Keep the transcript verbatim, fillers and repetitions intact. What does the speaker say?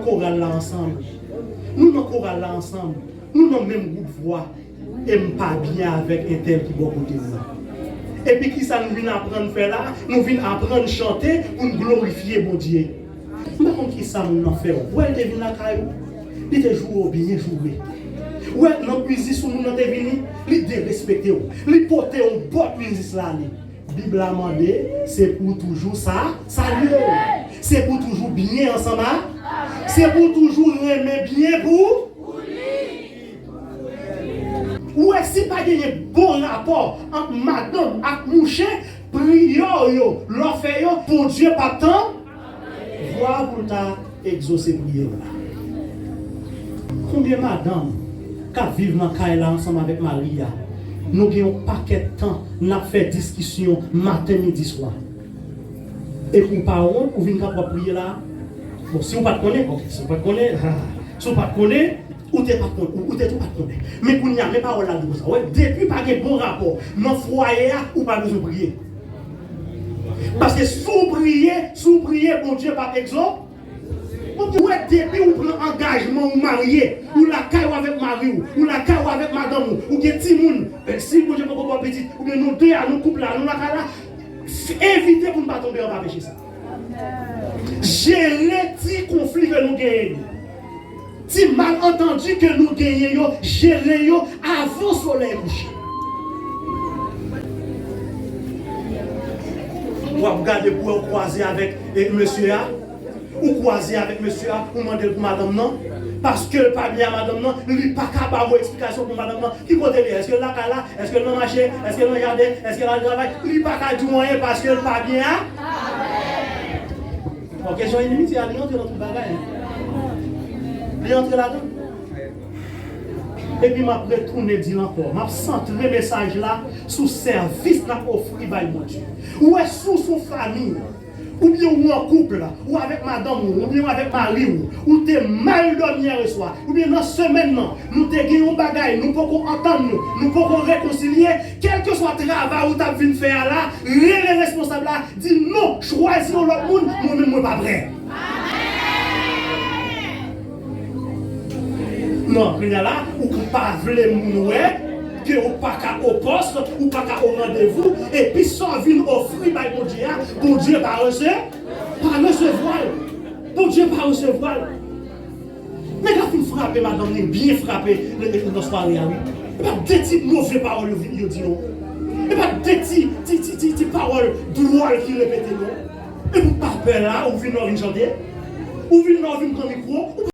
Koral la ansanm. Nou nan koral la ansanm. Nou nan menm gwoup vwa. E m pa byen avèk entèl ki bò kote m nan. Epi kisa nou vin aprann fè la? Nou vin aprann chante pou n glorifye Bondye. M pa konn kisa moun nan fè w. Wè l te vin lakay ou. Li te joure w byen joure. Wè nan kwizin sou moun nan te vini, li derespekte w. Li pote yon bòt kwizin la li. Bib la mande, se pou w toujou sa, salye w. Se pou w toujou byen ansanm a, se pou w toujou renmen byen pou. Ou wè, si pa genyen bon rapò ant madanm ak mouche, priyè w yo, lè w fè yo, Bondye p ap tann vwa pou l ta egzose priyè w la. Konbyen madanm k ap viv nan kay la ansanm avèk mari a? Nou gen yon pakèt tan n ap fè diskisyon maten, midi, swa. Epi w pa wont, ou vin kanpe w ap priye la? Bon, si w pa t konnen, ok, si w pa t konnen, si w pa t konnen, ou te pa t konnen, ou, ou te tou pa t konnen. Men kounye a, men pawòl la di konsa, wè, depi pa gen bon rapò nan fwaye a, ou pa bezwen priye. Paske si w priye, si w priye, Bondye p ap egzo. Bondye, wè, depi ou pran angajman ou marye, ou lakay ou avèk mari w, ou lakay ou avèk madanm ou, ou gen timoun, eh, si Bondye poko ba w pitit, oubyen nou de a, nou koup la, nou lakay la, evite pou n pa tonbe anba peche sa. Jere ti konfli ke nou genyen yo. Ti malantandi ke nou genyen yo, jere yo avan solèy kouche. W ap gade pou wè w kwaze avèk, eh, mesye a. Ou kwaze avèk mesye a, ou mande l pou madanm nan. Paske l pa byen a madanm nan, li pa ka ba ou eksplikasyon pou madanm nan. Ki kote li ye? Èske l lakay la? Èske l nan mache? Èske l nan jaden? Èske l al travay? Li pa ka di w anyen paske l pa byen a. Bon, kesyon inimitye a, li rantre nan tout bagay. Li rantre ladan. Epi m ap retounen di l ankò, m ap santre mesaj la sou sèvis n ap ofri bay Bondye. Ou wè, si w se yon fanmi, oubyen ou an koup, ou avèk madanm ou, oubyen ou avèk mari w, ou te mal dòmi yè swa, oubyen nan semèn nan, nou te gen yon bagay, nou poko antann nou, nou poko rekonsilye, kèlkeswa travay ou t ap vin fè a la, rele responsab la, di non, chwazi yon lòt moun, mwen menm mwen pa prè. Non, kounye a la, ou pa vle moun wè ke ou pa ka o pòs, ou pa ka o randevou, epi sa w vin ofri bay Bondye a, Bondye pa rese-, pa resevwa l. Bondye pa resevwa l. Nèg la fin frape madanm li, byen frape nan sware a, wi. E pa de ti move pawòl yo, yo di, non. E pa de ti, ti, ti, ti, ti pawòl dwòl ki repete, non. Epi w pa pè la, ou vin la, ou vin chante. Ou vin la, ou vin pran mikwo, ou